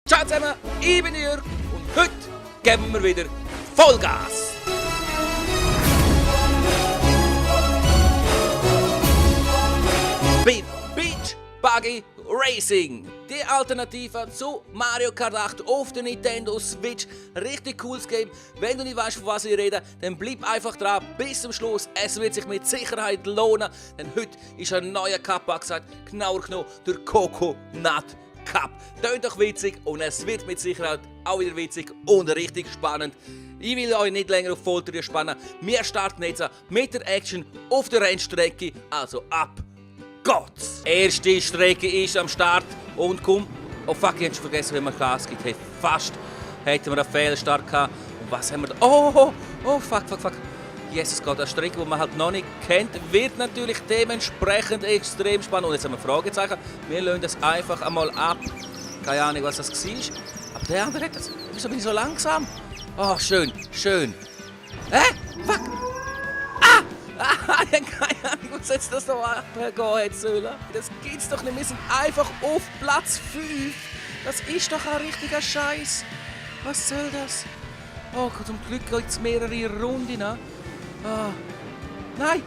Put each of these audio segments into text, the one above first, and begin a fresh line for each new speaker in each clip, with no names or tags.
Ciao zusammen, ich bin Jörg und heute geben wir wieder Vollgas! Bei Beach Buggy Racing. Die Alternative zu Mario Kart 8 auf der Nintendo Switch. Richtig cooles Game. Wenn du nicht weißt, von was ich rede, dann bleib einfach dran bis zum Schluss. Es wird sich mit Sicherheit lohnen, denn heute ist ein neuer Cup angesagt. Genauer genommen der Coconut Cup. Tönt doch witzig und es wird mit Sicherheit auch wieder witzig und richtig spannend. Ich will euch nicht länger auf Folter spannen. Wir starten jetzt mit der Action auf der Rennstrecke. Also ab geht's! Erste Strecke ist am Start und komm. Oh fuck, ich hätte vergessen, wie man Gas gibt. Hey, fast hätten wir einen Fehlstart gehabt. Und was haben wir da? Oh, fuck. Jesus Gott, eine Strecke, die man halt noch nicht kennt, wird natürlich dementsprechend extrem spannend. Und jetzt haben wir Fragezeichen. Wir lassen das einfach einmal ab. Keine Ahnung, was das war. Aber der andere hat das. Wieso bin ich so langsam? Oh, schön. Fuck! Ich habe keine Ahnung, was jetzt das noch abgehen hätte sollen. Das geht's doch nicht. Wir sind einfach auf Platz 5. Das ist doch ein richtiger Scheiß. Was soll das? Oh Gott, zum Glück geht es mehrere Runden. Oh. Nein!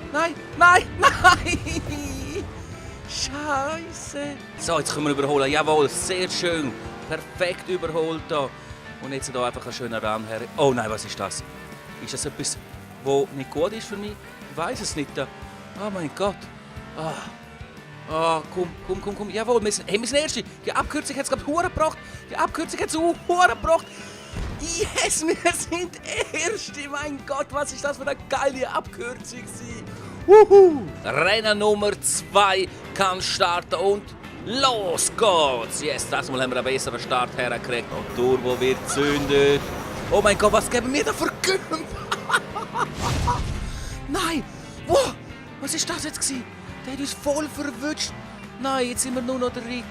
Scheiße! So, jetzt können wir überholen. Jawohl, sehr schön. Perfekt überholt hier. Und jetzt hier einfach ein schöner Run her. Oh nein, was ist das? Ist das etwas, was nicht gut ist für mich? Ich weiß es nicht. Oh mein Gott. Komm. Jawohl, wir sind Erste. Die Abkürzung hat es gerade Huren gebracht. Yes, wir sind Erste. Mein Gott, was ist das für eine geile Abkürzung? Rennen Nummer 2 kann starten und los geht's. Yes, das Mal haben wir einen besseren Start hergekriegt. Und Turbo wird zündet. Oh mein Gott, was geben wir da für Gümpf? Nein! Wow! Was ist das jetzt gewesen? Der hat uns voll verwünscht. Nein, jetzt sind wir nur noch der Dritte.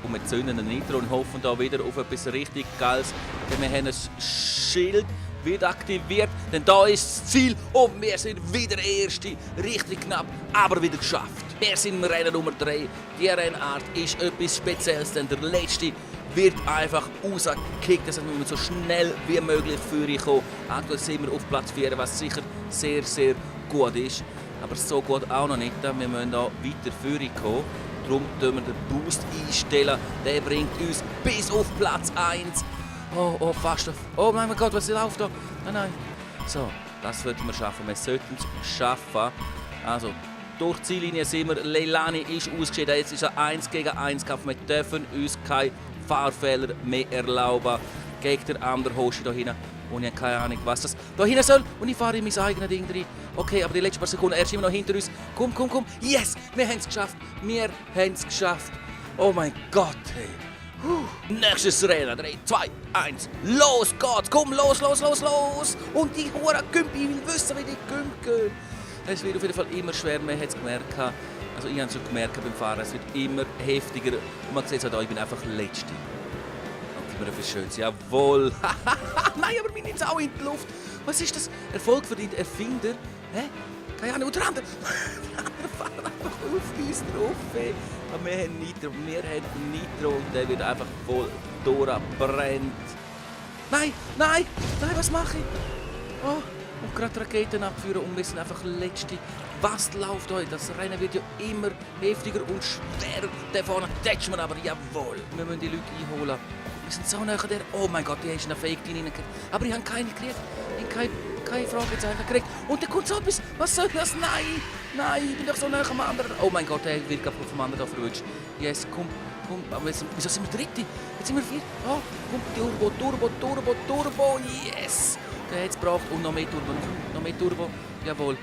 Und wir zünden einen Nitro und hoffen da wieder auf etwas richtig Geiles. Denn wir haben ein Schild, wird aktiviert, denn da ist das Ziel und wir sind wieder Erste. Richtig knapp, aber wieder geschafft. Wir sind im Rennen Nummer 3. Die Rennart ist etwas Spezielles, denn der Letzte wird einfach rausgekickt. Das heißt, wir müssen so schnell wie möglich vorkommen. Aktuell sind wir auf Platz 4, was sicher sehr, sehr gut ist. Aber so gut auch noch nicht. Wir müssen hier weiter vorkommen. Darum tun wir den Boost einstellen. Der bringt uns bis auf Platz 1. Oh, fast. Oh mein Gott, was läuft da? Nein. So, das sollten wir schaffen. Wir sollten es schaffen. Also, durch die Ziellinie sind wir. Leilani ist ausgeschieden. Jetzt ist er 1 gegen 1 Kampf. Wir dürfen uns keine Fahrfehler mehr erlauben. Gegen den anderen Hoshi da hinten. Und ich habe keine Ahnung, was das da hinten soll. Und ich fahre in mein eigenes Ding rein. Okay, aber die letzten paar Sekunden, er ist immer noch hinter uns. Komm. Yes, wir haben es geschafft. Oh mein Gott, hey. Nächstes Rennen. 3, 2, 1. Los geht's. Komm, los. Und die Hure Gümpi, ich will wissen, wie die Gümpi gehen. Es wird auf jeden Fall immer schwer, man hat es gemerkt. Also ich habe es schon gemerkt beim Fahren, es wird immer heftiger. Und man sieht es auch, ich bin einfach Letzte. Und gib mir etwas Schönes. Jawohl. Nein, aber wir nehmen es auch in die Luft. Was ist das? Erfolg verdient Erfinder? Hä? Keine Ahnung. Und der andere fahren einfach auf uns drauf. Aber wir haben Nitro und der wird einfach voll durchbrennt. Nein, was mache ich? Oh. Und gerade Raketen abführen und wir sind einfach Letzte. Was läuft heute? Das Rennen wird ja immer heftiger und schwerer. Da vorne tätschen wir aber, jawohl. Wir müssen die Leute einholen. Wir sind so nah an der... Oh mein Gott, die ist in eine Fake reingekriegt. Aber ich habe keine gekriegt. Ich habe keine Fragezeichen gekriegt. Und dann kommt so etwas. Was soll das? Nein, ich bin doch so nah am anderen. Oh mein Gott, der wird gerade vom anderen verwünscht. Yes, komm. Aber wieso sind wir Dritte? Jetzt sind wir 4. Oh, komm, Turbo. Yes. Der hat es gebraucht und noch mehr Turbo. Jawohl.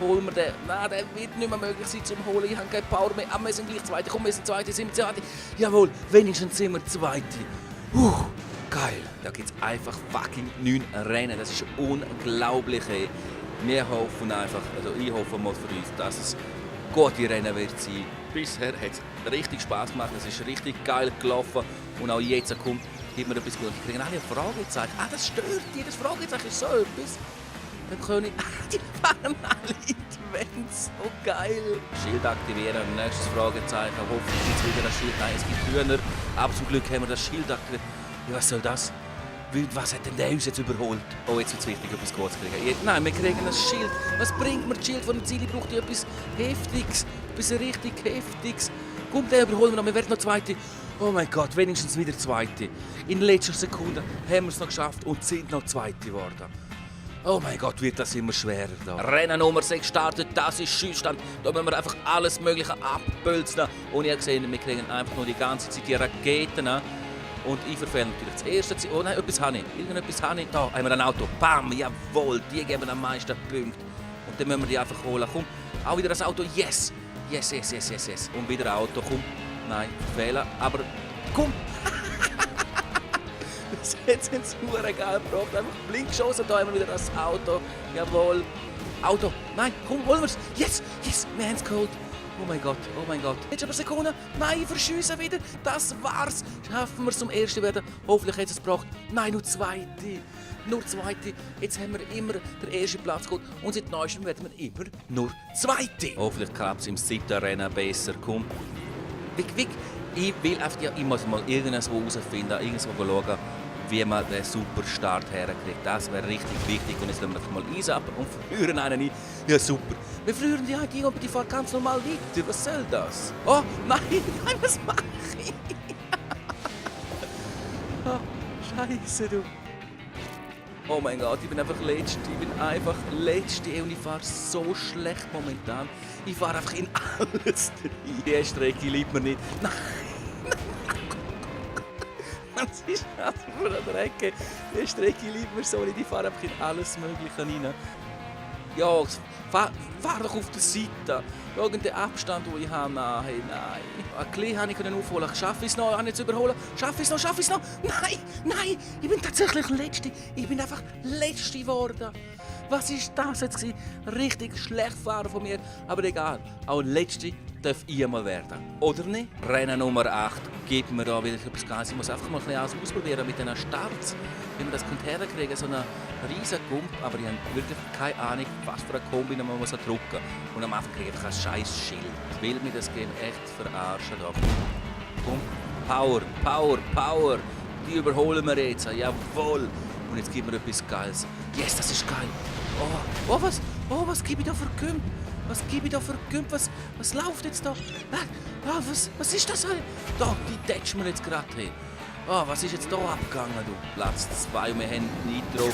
Holen wir den. Nein, der wird nicht mehr möglich sein zum Holen. Ich habe keine Power mehr. Aber wir sind gleich Zweite. Komm, wir sind Zweite. Jawohl, wenigstens sind wir Zweite. Geil. Da gibt es einfach fucking 9 Rennen. Das ist unglaublich. Ey. Wir hoffen einfach, also ich hoffe mal für uns, dass es gute Rennen wird sein. Bisher hat es richtig Spaß gemacht. Es ist richtig geil gelaufen. Und auch jetzt kommt, gibt mir etwas gut. Die kriegen alle ein Fragezeichen. Das stört die. Das Fragezeichen ist so etwas. der König. Die fahren alle in die Wände. So geil. Schild aktivieren. Nächstes Fragezeichen. Hoffentlich gibt es wieder ein Schild. Nein, es gibt Hühner. Aber zum Glück haben wir das Schild aktiviert. Ja, was soll das? Was hat denn der uns jetzt überholt? Oh, jetzt wird es wichtig, etwas Gutes zu kriegen. Nein, wir kriegen ein Schild. Was bringt mir das Schild von dem Ziel? Ich brauche etwas Heftiges. Etwas richtig Heftiges. Komm, den überholen wir noch. Wir werden noch Zweite. Oh mein Gott, wenigstens wieder Zweite. In letzter Sekunde haben wir es noch geschafft und sind noch Zweite geworden. Oh mein Gott, wird das immer schwerer da. Rennen Nummer 6 startet, das ist Schießstand. Da müssen wir einfach alles Mögliche abbölzen. Und ihr seht, wir kriegen einfach nur die ganze Zeit die Raketen. Und ich verfehle natürlich das erste Ziel. Oh nein, etwas habe ich. Irgendetwas habe ich. Da haben wir ein Auto. Bam, jawohl, die geben am meisten Punkte. Und dann müssen wir die einfach holen. Komm, auch wieder das Auto. Yes. Yes, yes, yes, yes, yes. Und wieder ein Auto. Komm. Nein, verfehlen. Aber komm. Jetzt sind sie nur geil gebraucht. Einfach blink geschossen. Da haben wir wieder das Auto. Jawohl. Auto. Nein, komm, holen wir es. Yes, yes, wir haben es geholt. Oh mein Gott, oh mein Gott. Jetzt aber Sekunde. Nein, verschiessen wieder. Das war's. Schaffen wir es zum Ersten werden. Hoffentlich hat es gebracht. Nein, nur Zweite. Nur Zweite. Jetzt haben wir immer den ersten Platz geholt. Und seit Neuestem werden wir immer nur Zweite. Hoffentlich klappt es im 7. Rennen besser. Komm. Wick. Ich will einfach, ja, ich muss mal irgendwas herausfinden, irgendwo schauen, wie man den super Start herkriegt. Das wäre richtig wichtig. Und jetzt lassen wir einfach mal einsappen und verlieren einen ein. Ja, super. Wir verlieren die IT, aber die fahren ganz normal weiter. Was soll das? Oh, nein, was mache ich? Oh, Scheiße, du. Oh mein Gott, ich bin einfach Letzte. Ich bin einfach Letzte und ich fahre so schlecht momentan. Ich fahre einfach in alles rein. Die Strecke liebt mir nicht. Nein. Was ist das für eine Strecke? Die Strecke liebt mir so nicht. Ich fahre einfach in alles Mögliche rein. Ja, fahr doch auf der Seite. Irgendeinen Abstand, den ich habe. Nein. Ein bisschen habe ich aufholen. Schaffe ich es noch, einen zu überholen? Schaffe ich es noch? Nein. Ich bin tatsächlich Letzte. Ich bin einfach Letzte geworden. Was ist das jetzt gewesen? Richtig schlecht fahren von mir. Aber egal. Auch Letzte darf ich mal werden. Oder nicht? Rennen Nummer 8. Gibt mir da wieder etwas Gas. Ich muss einfach mal ein bisschen ausprobieren mit diesen Starts. Wie man das herkriegen, so einen riesen Gump. Aber ich habe wirklich keine Ahnung, was für eine Kombi man muss drücken muss. Und am Anfang kriege ich einfach ein scheiß Schild. Ich will mir das Game echt verarschen. Da. Komm. Power. Die überholen wir jetzt. Jawohl. Und jetzt gibt mir etwas Geiles. Yes, das ist geil. Was gebe ich da für Gump? Was läuft jetzt da? Was ist das? Da, die tätschen wir jetzt gerade hin. Oh, was ist jetzt da abgegangen, du? Platz 2 und wir haben Nitro.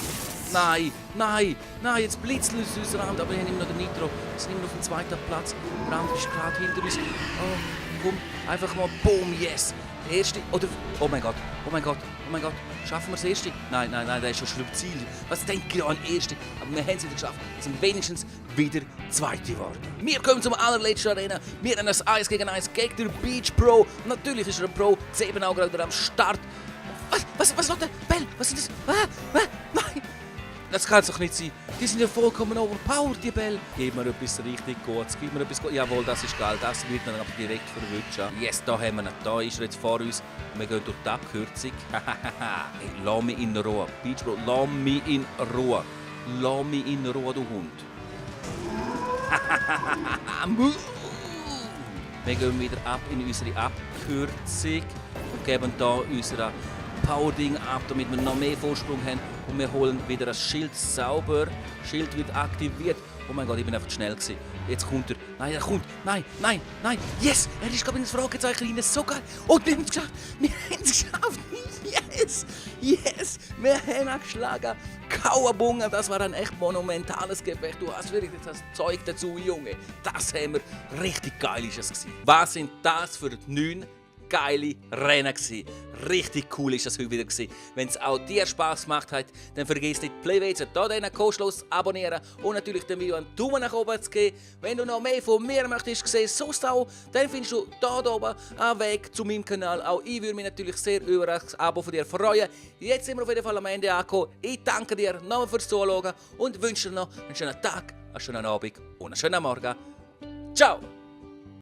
Nein, jetzt blitzt es uns Rand, aber wir haben immer noch den Nitro. Wir sind immer noch auf dem 2. Platz. Rand ist gerade hinter uns. Oh, komm, einfach mal, boom, yes. Erste, oder, oh mein Gott. Schaffen wir das Erste? Nein, das ist schon schlimm Ziel. Was denke ich an Erste? Aber wir haben es wieder geschafft. Wir sind wenigstens wieder Zweite geworden. Wir kommen zum allerletzten Arena. Wir haben ein 1 gegen 1 gegen den Beach Pro. Natürlich ist er ein Pro. Zeben auch gerade am Start. Was läuft der? Bell, was ist das? Nein! Das kann es doch nicht sein. Die sind ja vollkommen overpowered, die Bell. Gib mir etwas richtig Gutes. Jawohl, das ist geil. Das wird man aber direkt verwünschen. Yes, da haben wir ihn. Da ist er jetzt vor uns. Wir gehen durch die Abkürzung. Hey, lass mich in Ruhe. Beach Bro, lass mich in Ruhe. Lass mich in Ruhe, du Hund. Wir gehen wieder ab in unsere Abkürzung und geben hier unser Power-Ding ab, damit wir noch mehr Vorsprung haben. Und wir holen wieder das Schild sauber. Das Schild wird aktiviert. Oh mein Gott, ich bin einfach schnell gewesen. Jetzt kommt er. Nein, er kommt. Nein. Yes, er ist gerade in das Fragezeichen rein. So geil. Und wir haben es geschafft. Yes. Wir haben ihn geschlagen. Kauerbungen, das war ein echt monumentales Gefecht. Du hast wirklich das Zeug dazu, Junge. Das haben wir. Richtig geil ist es gewesen. Was sind das für 9 geile Rennen gewesen. Richtig cool ist das heute wieder gewesen. Wenn es auch dir Spaß gemacht hat, dann vergiss nicht, Playways hier den kostenlos abonnieren und natürlich dem Video einen Daumen nach oben zu geben. Wenn du noch mehr von mir möchtest sehen, sonst auch, dann findest du hier oben einen Weg zu meinem Kanal. Auch ich würde mich natürlich sehr über ein Abo von dir freuen. Jetzt sind wir auf jeden Fall am Ende angekommen. Ich danke dir nochmal fürs Zuschauen und wünsche dir noch einen schönen Tag, einen schönen Abend und einen schönen Morgen. Ciao!